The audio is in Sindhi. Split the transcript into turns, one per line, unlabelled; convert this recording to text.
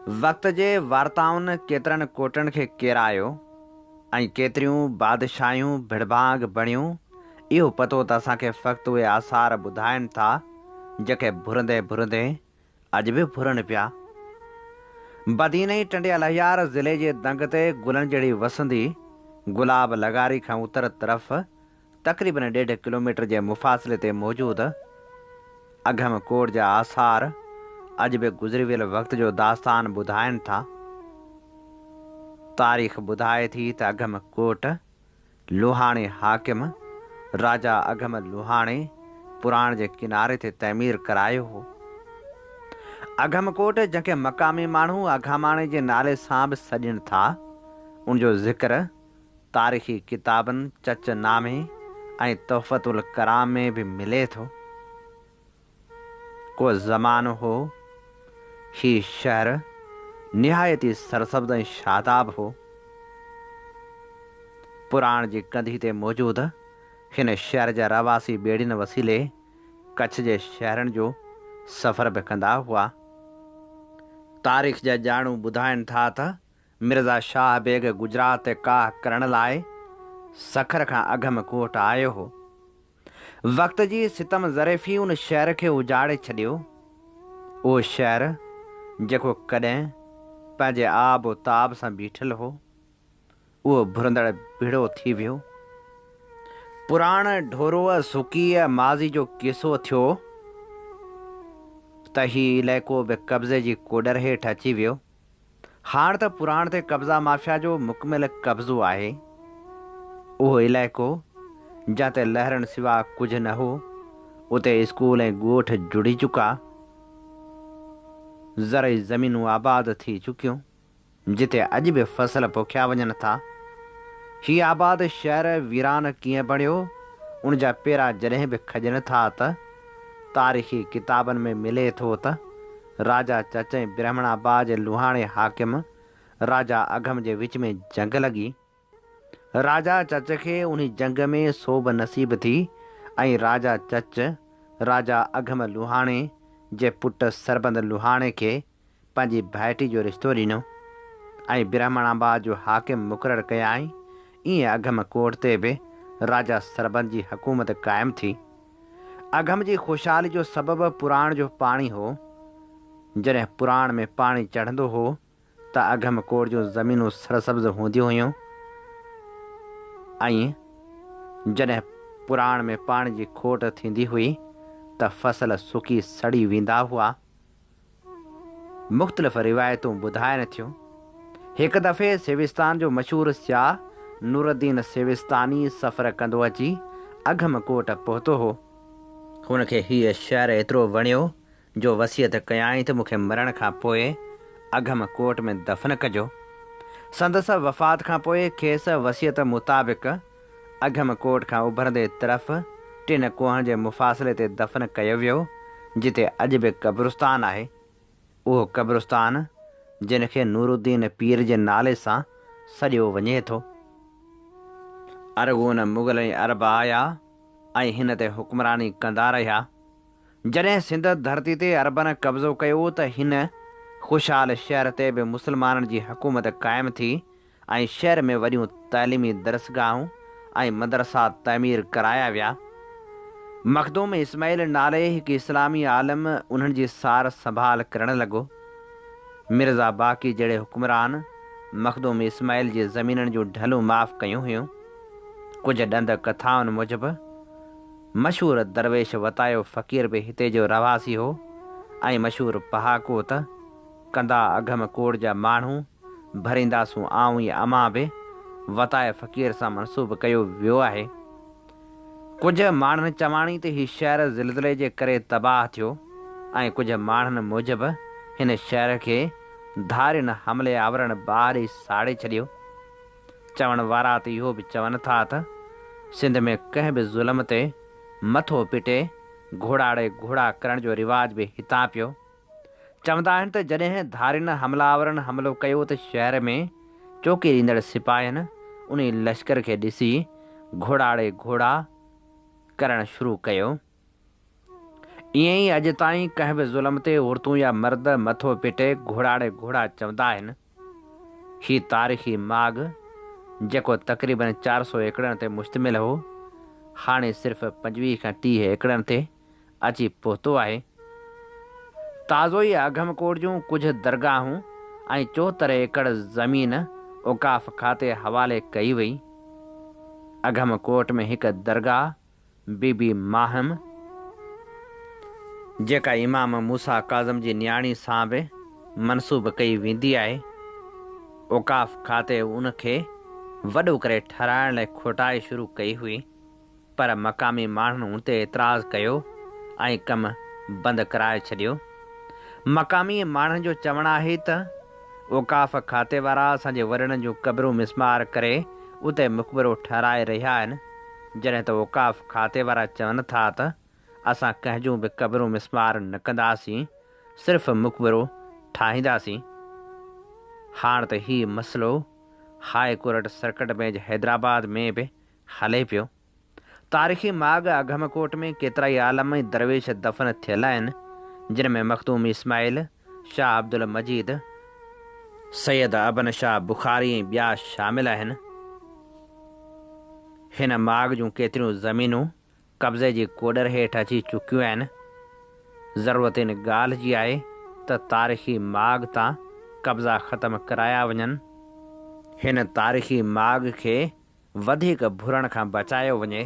وقت جي وارتائن ڪيترن ڪوٽن کي ڪيرايو ۽ ڪيتريون بادشاهيون ڀڙڀانگ بڻيون، اهو پتو ته اسان کي فقط اهي آثار ٻڌائن ٿا، جيڪي ڀرندي ڀرندي اڄ به ڀرن پيا. بدين ۽ ٽنڊي الهيار ضلعي جي دنگ تي گلن جهڙي وسندي گلاب لغاري کان اتر طرف تقريبن ڏيڍ ڪلوميٽر جي مفاصلي تي موجود اگهم ڪوٽ جا آثار اڄ به گذري ويل وقت جو داستان ٻڌائن ٿا. تاريخ ٻڌائي ٿي ته اگهم ڪوٽ لوهاڻي حاڪم راجا اگهم لوهاڻي پراڻ جي ڪناري تي تعمير ڪرايو هو. اگهم ڪوٽ جنهن کي مقامي ماڻهو اگهاماڻي جي نالي سان به سڏين ٿا، ان جو ذڪر تاريخي ڪتابن چچ نامي ۽ تحفة الڪرام ۾ به ملي ٿو. ڪو زمانو هو، هي شهر نهايت ئي سرسبز ۽ شاداب هو. پراڻ جي ڪنڌي تي موجود هن شهر جا رهواسي ٻيڙين وسيلي ڪڇ جي شهرن جو سفر به ڪندا هئا. تاريخ جا ڄاڻو ٻڌائن ٿا ته مرزا شاهه بيگ گجرات تي ڪاهه ڪرڻ لاء سکر کان اگهم ڪوٽ آيو هو. وقت جي ستم ظريفي ان شهر کي اجاڙي ڇڏيو. اهو شهر جيڪو ڪڏهن پنهنجي آب و تاب سان بيٺل هو، اهو ڀرندڙ ڀيڙو ٿي ويو. پراڻ ڍوروء سڪيء ماضي جو قصو ٿيو ته هي علائقو به قبضي جي ڪوڏر هيٺ اچي ويو. هاڻ ته پراڻ تي قبضا مافيا جو مڪمل قبضو آهي. اهو علائقو جنهن تي لهرن سوا ڪجهه نه هو، اتي اسڪول ۽ ڳوٺ جڙي چڪا. زرعي زمينون آباد ٿي چڪيون، جتي اڄ به فصل پوکيا وڃن ٿا. هي آباد شهر ويران ڪيئن بڻيو، ان جا پيرا جڏهن به کڄن ٿا ته تاريخي ڪتابن ۾ ملي ٿو ته راجا چچ ۽ برهمڻ آباد جي لوهاڻي حاڪم راجا اگهم جي وچ ۾ جنگ لڳي. راجا چچ کي انهي جنگ ۾ سوڀ نصيب ٿي ۽ راجا چچ، راجا اگهم لوهاڻي جي پٽ سربند لوهاڻي کي پنهنجي ڀائٽي جو رشتو ڏنو ۽ برهمڻ آباد جو حاڪم مقرر ڪيائين. ائين اگهم ڪوٽ تي به راجا سربند جي حڪومت قائم ٿي. اگهم جي خوشحالي جو سبب پراڻ جو پاڻي هو. جڏهن پراڻ ۾ پاڻي چڙهندو هو ته اگهم ڪوٽ جون زمينون سرسبز هونديون هيون ۽ جڏهن پراڻ ۾ پاڻي جي کوٽ ٿيندي هئي ته فصل سڪي سڙي ويندا هئا. مختلف روايتون ٻڌائن ٿيون. هڪ دفعي سيوستان جو مشهور سياح نورالدين سيوستاني سفر ڪندو اچي اگهم ڪوٽ پهتو هو. هن کي هيء شهر ايترو وڻيو جو وصيت ڪيائين ته مون کي مرڻ کان پوء اگهم ڪوٽ ۾ دفن ڪجو. سندس وفات کان پوء کيس وصيت مطابق اگهم ڪوٽ کان اڀرندي طرف ٽن ڪوهن جي مفاصلي تي دفن ڪيو ويو، جتي اڄ به قبرستان آهي. اهو قبرستان جنھن کي نورالدين پير جي نالي سان سڏيو وڃي ٿو. ارغون، مغل ۽ عرب آيا ۽ هن تي حڪمراني ڪندا رهيا. جڏهن سنڌ ڌرتي تي عربن قبضو ڪيو ته هن خوشحال شهر تي به مسلمانن جي حڪومت قائم ٿي ۽ شهر ۾ وڏيون تعليمي درسگاهون ۽ مدرسا تعمير ڪرايا ويا. مخدوم اسماعيل نالي هڪ اسلامي عالم انهن جي سار سنڀال ڪرڻ لڳو. مرزا باقي جهڙي حڪمران مخدوم اسماعيل جي زمينن جون ڍلون معاف ڪيون هيون. ڪجهه ڏند ڪٿائن موجب مشهور درويش وتايو فقير به هتي جو رهواسي هو ۽ مشهور پهاڪو ته، ڪندا اگهم ڪوڙ جا ماڻهو، ڀرينداسون آئون ۽ امان به وتايي فقير سان منسوب ڪيو ويو آهي. ڪجهه ماڻهن چواڻي ته هي شهر زلزلي جي ڪري تباهه ٿيو ۽ ڪجهه ماڻهن موجب هن شهر کي ڌارين حملي آورن باهه ڏئي ساڙي ڇڏيو. چوڻ وارا ته اهو به چون ٿا ته سنڌ ۾ ڪنهن به ظلم تي مٿو پٽي گهوڙا ڙي گهوڙا ڪرڻ جو رواج به هتان پيو. چوندا آهن ته جڏهن ڌارين حمله آورن حملو ڪيو ته شهر ۾ چوڪي ڏيندڙ سپاهين انهي لشڪر کي ڏسي گهوڙا ڙي گهوڙا ڪرڻ شروع ڪيو. ائين ئي اڄ تائين ڪنهن به ظلم تي عورتون يا مرد مٿو پٽي گهوڙا ڙي گهوڙا چوندا آهن. هي تاريخي ماڳ جيڪو تقريبن 400 ايڪڙن تي مشتمل هو، هاڻي صرف 25 کان 30 ايڪڙن تي اچي پهتو آهي. تازو ئي اگهم ڪوٽ جون ڪجهه درگاهون ۽ چوهتر ايڪڙ زمين اوقاف کاتي حوالي ڪئي وئي. اگهم ڪوٽ ۾ هڪ درگاهه بي بي ماهم، جيڪا امام موسيٰ ڪاظم جي نياڻي سان به منسوب ڪئي ويندي آهي، اوقاف کاتي ان کي وڏو ڪري ٺهرائڻ لاء کوٽائي شروع ڪئي هئي، پر مقامي ماڻهن ان تي اعتراض ڪيو ۽ ڪم بند ڪرائي ڇڏيو. مقامي ماڻهن جو چوڻ آهي ته اوقاف کاتي وارا اسان جي وڏڙن جون قبرون مسمار ڪري اتي مقبرو ٺهرائي رهيا آهن، جڏهن ته اوقاف کاتي وارا چون ٿا ته اسان ڪنهن جون به قبرون مسمار نه ڪنداسين، صرف مقبرو ٺاهينداسين. هاڻ ته هي مسئلو high court circuit bench Hyderabad ۾ به هلي پيو. تاريخي ماڳ اگهم ڪوٽ ۾ ڪيترائي عالم ۽ درويش دفن ٿيل آهن، جن ۾ مخدوم اسماعيل، شاهه عبدالمجيد، سيد ابن شاهه بخاري ۽ ٻيا شامل آهن. هن ماڳ جون ڪيتريون زمينون قبضي جي ڪوڏر هيٺ اچي چڪيون آهن. ضرورت ان ڳالهه جي آهي ته تاريخي ماڳ تان قبضا ختم ڪرايا وڃن. هن تاريخي ماڳ کي وڌيڪ ڀرڻ کان بچايو وڃي.